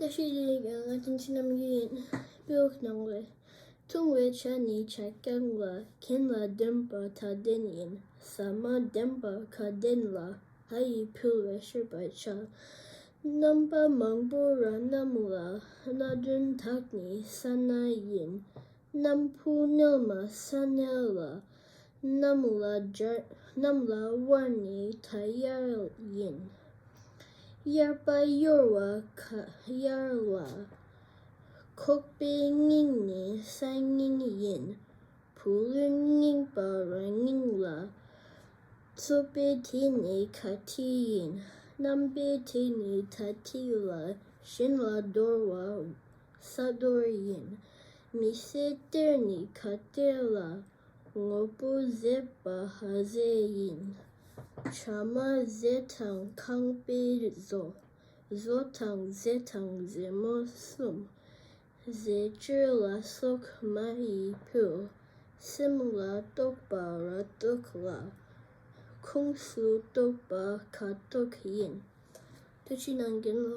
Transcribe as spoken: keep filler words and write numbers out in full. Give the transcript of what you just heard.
བཀྲ་ཤིས་བདེ་ལེགས། ང་བསྟན་འཛིན་རྣམ་རྒྱལ་ཡིན། དཔེ་ཀློག་གནང་རོགས། འཐུང་བའི་ཆ་ནི་ཆ་རྐྱང་ལ། གྱེན་ལ་འདོན་པ་ཐ་དད་ཡིན། ཟ་མ་འདོན་པ་ཁ་འདོན་ལ། ལྷ་ཡིས་ཕུལ་བའི་བཤད་པ་ཆ། རྣམ་པ་མང་པོ་ར་རྣམས་ལ། སྣ་བདུན་དག་ནི་ས་སྣ་ཡིན། སྣམ་བུ་སྣལ་མ་ས་སྣལ་ལ། གནམ་ལ་སྦྱར། གནམ་ལ་དབར་ནི་ད་དབྱར་ཡིན། དབྱར་པ་གཡོ་བ་ཁ་དབྱར་ལ། ཁོག་པའི་སྙིང་ནི་ས་སྙིང་ཡིན། བུ་ལོན་རྙིང་པ་ར་རྙིང་ལ། ཚོ་པའི་དེ་ནི་ཁ་ཐི་ཡིན། གནམ་པའི་དེ་ནི་ད་ཐི་ལ། གཞན་ལ་འདོར་བ་ས་འདོར་ཡིན། མི་ཟད་གཏེར་ནི་ཁ་གཏེར་ལ། དངོས་པོ་ཟད་པ་ཧ་ཟད་ཡིན། ཕྱ་མ་ཟད་དང་ཁང་པའི་བཟོ། བཟོ་དང་ཟད་དང་ཟད་མོ་གསུམ། ཟས་སྤྱོད་ལ་སོགས་མ་ཡིས་ཕུལ། སེམས་ལ་རྟོག་པ་ར་རྟོག་ལ། ཁོངས་སུ་གཏོགས་པ་ཁ་དོག་ཡིན། ཐུགས་རྗེ་གནང་གི་ལོ།